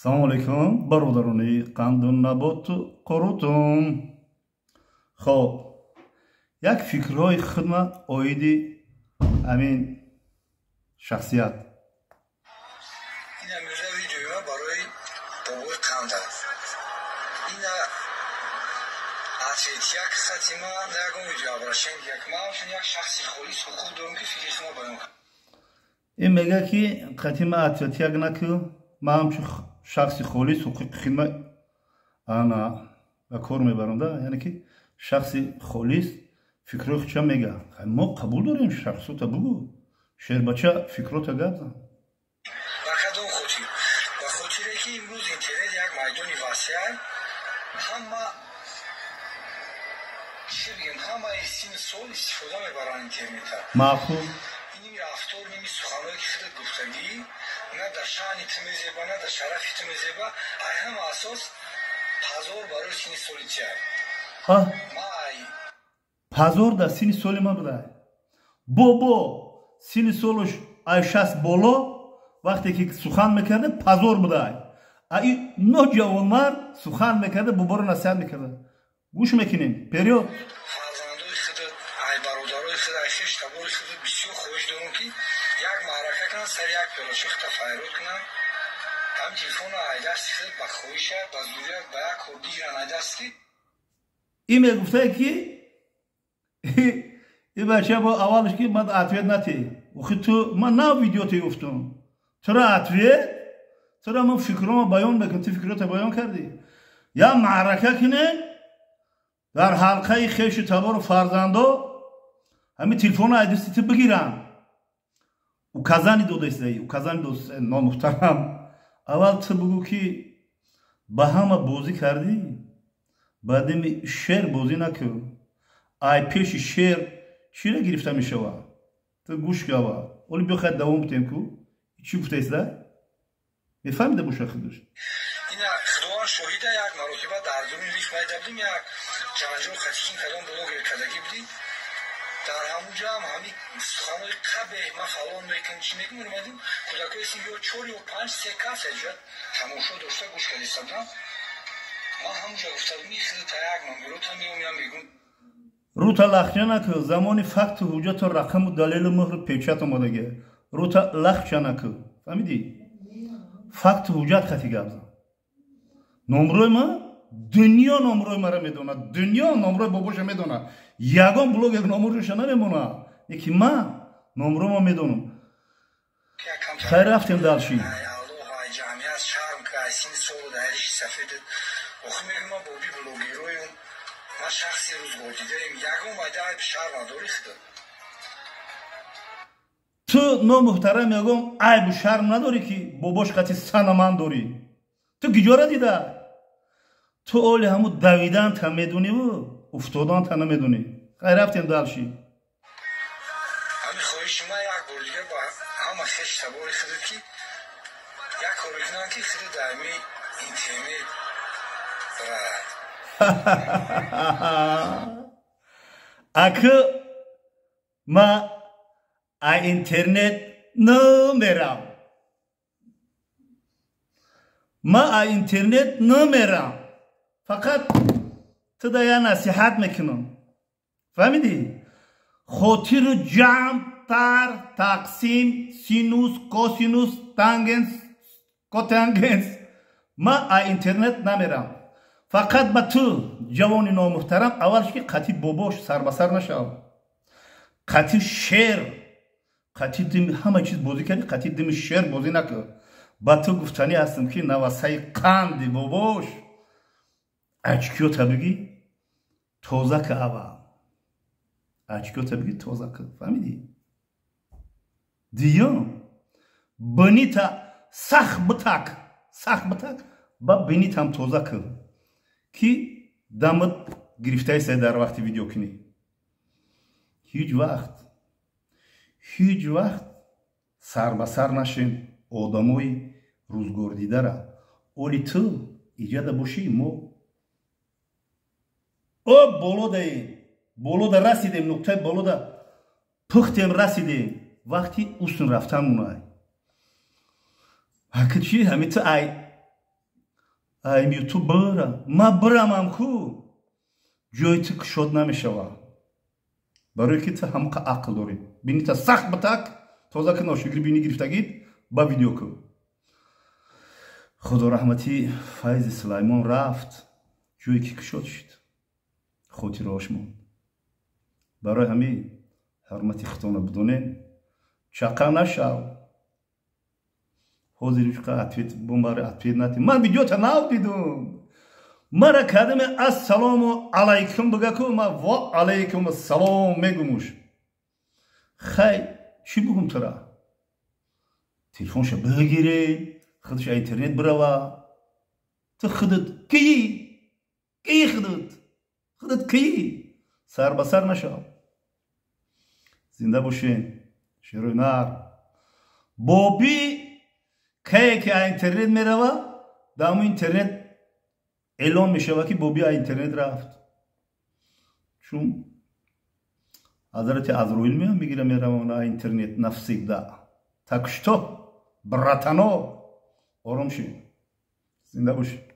Салому алейкум, бародарони қанду наботу қурутум. Хоб, як фикрҳои худма оиди ҳамин шахсият. Ина мирза видеои барои бобои қанд аст. Ина ответ як хатима на ягон видео обращение як. Ман ҳамчун як шахси холис ҳуқуқ дорам, ки фикри шумо баён кунам. Ин мега, ки қатима ответ як наку, ман ҳамчун шахси холис ҳуқуқи хидма ана ба кор мебарам да, яъне ки шахси холис фикрҳои худша мега. Мо қабул дорем, шахсота бугӯ, шербача, фикрота гап зан. Ба кадом хотир? Ба хотире ки имрӯз интернет як майдони васеа, ҳама, чӣ бигем, ҳамаи синну сол истифода мебаранд интернета. Маъқул. Иними рафтор, ними суханҳое ки худат гуфтагӣ, на дар шаъни ту мезеба, на дар шарафи ту мезеба. Ай ҳама асос позор барои синни соли тия. Май. Позор дар синни соли ман буда. Бобо синни солуш ай 60 боло вақте ки сухан мекарда, позор будай. А и ноҷавонмард сухан мекарда, боборо насиҳат мекарда. Гӯш мекунем, вперёд. Фарзандои худат, ай бародарои худ, ай хеш табори худат бисёр хоҳиш дорам, ки як маърака кунанд, сари як пиёлача худта файрод кунанд. Ҳам телефона ай дасти худ ба хоҳиша, ба зурият, ба як кор бигиранд ай дасти. Ин мегуфтае, ки ин бача бо аввалш ки ман ответ натӣ. Охи, ту ман на видео те гуфтум. Тура ответ, тура ман фикрома баён мекунам, ту фикрота баён кардӣ. Я маърака кунем дар ҳалқаи хешу табору фарзандо, ҳамин телефона ай дасти ту бигиранд. Указание додаистаи, указание дод номуҳтарам. Аввал ту бугӯ, ки ба ҳама бозӣ кардӣ, баъдеми шер бозӣ накун. Ай пеши шер чиро гирифта мешавад? Ту гӯш ки аввал. Оли биё, хай, давом битем ку. Чӣ гуфтаиста? Мефаҳмида боша худаш. Ина худованд шоҳида, як маротиба дар дуруни лифт майда будем, як ҷанҷол хатикин кадом блогер кардагӣ будӣ. Дар ҳамун ҷо ҳам ҳамин суханои қабеҳ, ман фалон мекунам, чӣ мекунам, омадим, кӯдакои син ё чор ё панҷ, се кас аҷа тамошо дошта гӯш кардиста будам. Ман ҳамунҷа гуфта будам, ин худата як номерота меом, я мегум. Рута лахча накӯ, замони факту ҳуҷҷату рақаму далелу муҳру печат омадагӣ. Рута лахча накӯ, фаҳмидӣ? Факту ҳуҷҷат хати гап зан. Номрои ма дунё номрои мара медонад, дунё номрои бобоша медонад. Ягон блогер номроша намемонад, лекин ман номрома медонам. Хайр, рафтем дальше. Ай Аллоҳ, ай ҷамъият шарм ка, ай синни солу дар риши сафедат. Охи, мегӯм, ман боби блогероюм, ман шахси рӯзгордидаем, ягон майда айби шарм надорӣ худат. Ту номуҳтарам ягон айбу шарм надорӣ, ки бобош қати сана ман дорӣ? Ту гиҷора дида? Ту оли ҳаму давиданта медониву уфтоданта намедонӣ. Хай, рафтем дальше. Ҳамин хоҳиши ман як бори дигар ба ҳама хеши табори худат, ки як коре кунанд, ки худат дар ҳами интернет рад. Акы ма а интернет намерам, ма а интернет намерам. Фақат ту да я насиҳат мекунам, фаҳмидӣ? Хотиру ҷамъ, тар, тақсим, синус, косинус, тангенс, котангенс. Ма а интернет намерам. Фақат ба ту, ҷавони номуҳтарам, аввалш ки қатъи бобош сарбасар нашав. Қатъи шер, қатъи дими ҳама чиз бозӣ кардӣ, қатъи дими шер бозӣ накун. Ба ту гуфтанӣ ҳастам, ки навасаи қанди бобош, очкиёта бигӣ тоза ка аввал, очкиёта бигӣ тоза ка, фаҳмидӣ? Дуюм, бинита сахт битак, сахт битак, ба бинитам тоза кун, ки дамат гирифтаиса дар вақти видеокунӣ. Ҳеҷ вақт, ҳеҷ вақт сарбасар нашем одамои рӯзгордидара. Оли ту иҷада бошӣ, мо о боло даем, болода расидем, нуқтаи болода пухтем, расидем, вақти усн рафтан мунай. Ҳаки чи ҳами ту ай. Ай Ютуб бира, ма бирамам ку, ҷои ту кушод намешава, барое ки ту ҳамқа ақл дорӣ. Бинита сахт битак тоза ки ношукри бини гирифтагид ба видео ку. Худо раҳматӣ, Файзи Сулаймон рафт, ҷое ки кушод шуд, хотираош монд. Барои ҳамин ҳурмати худтонро бидонед, чақа нашав. Ҳозир ответ бомбари ответ нати. Ман видеота нав дидум. Мара кадаме ассалому алайкум бигаку, ма ва алайкум ассалом мегумуш. Хай, чӣ бугум тура? Телефонша бигире, худаш интернет бирава. Ту худат кии? Кии худат? Худат кии? Сар ба сар нашав. Зинда бошен, шерои нар. Боби кае ки интернет мерава, дар интернет эълон мешава, ки Боби интернет рафт. Чун ҳазрати Азроил меям, мегира, мерава на интернет навсегда. Так что, братано, ором шед, зинда бошед.